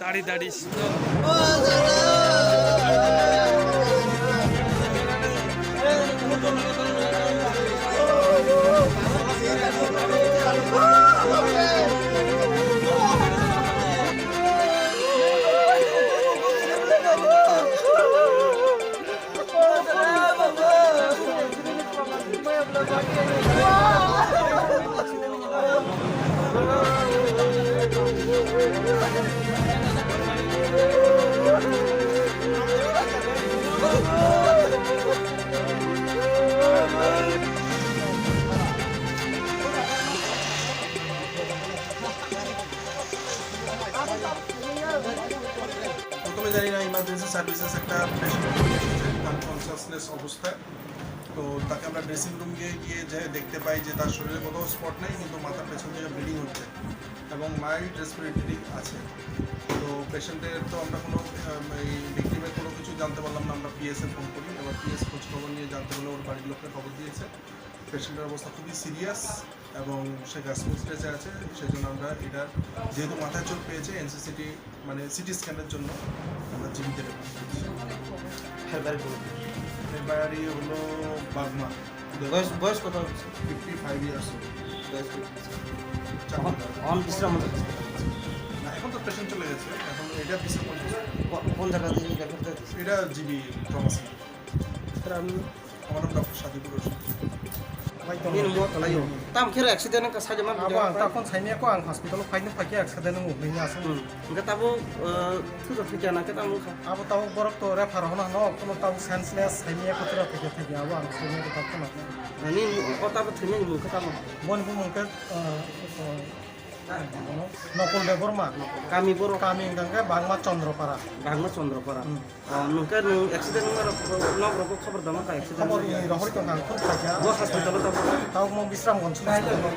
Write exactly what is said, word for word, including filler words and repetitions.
Dari dari. প্রথমে জানি না, ইমার্জেন্সি সার্ভিসেস একটা পেশেন্ট এসেছে, আনকনসিয়াসনেস অবস্থায়। তো তাকে আমরা ড্রেসিং রুম গিয়ে গিয়ে যে দেখতে পাই যে তার শরীরে কোথাও স্পট নেই, কিন্তু মাথার পেছন থেকে ব্লিডিং হচ্ছে এবং মাইল্ড রেসপিরেটরি আছে। তো পেশেন্টের তো আমরা কোনো, আহ, এই ভিকটিমের কোনো কিছু জানতে পারলাম না। আমরা পিএসএ ফোন করি, এবার পিএস খোঁজ খবর নিয়ে জানতে পারলে ওর বাড়ির লোককে খবর দিয়েছে। পেশেন্টের অবস্থা খুবই সিরিয়াস এবং সে গ্যাস্ট্রিক স্টেজে আছে, সেই জন্য আমরা এটা, যেহেতু মাথায় চোট পেয়েছে, এনসিসিটি মানে সিটি স্ক্যানের জন্য আমরা জিবিতে রেফার করছি। হ্যাঁ, বাড়ি কোথায়? এর বাড়ি হলো বাগমা। বয়স, বয়স কত হচ্ছে? Fifty five years. বয়স কত? চাকরি করে। অন বিশ্রাম হচ্ছে। না, এখন তো পেশেন্ট চলে গেছে, এখন এটা বিশ্রাম হচ্ছে। কো-, কোন জায়গা থেকে রেফার করতে হচ্ছে? এটা জিবি ট্রমা সেন্টার। স্যার, আমি আমার নাম doctor Sadikur Rashid. Nini mo tala yo. Tam khe accident wngkha, side ma. Abo ang takon saimaya ko, ang hospital o phaino phaikhe accident wngwi hinwi aswk. Hmm. Hwnkhe tabuk, uh, thudo thwikya na khe tamo wngkha. Abo tabuk borok to refer hono hano, kono tabuk senseless saimaya ko, thwira thwikya thwikya, abo ang saimaya ko tabuk no. Nini o tabuk thwimani mung khe tamo? Boni bumung khe, uh, uh, Nokol Debbarma. Kami borok? Kami hwnkha khe Bangma Chandrapara. Bangma Chandrapara. Hmm. O, nwng khe nwng accident wngma rok, nok rok khobor dama kha accident? Khobor ni rohor tong kha, ang phone khaikha. Bo hospital o tamo? Tabuk mo Bisramganj hospital o.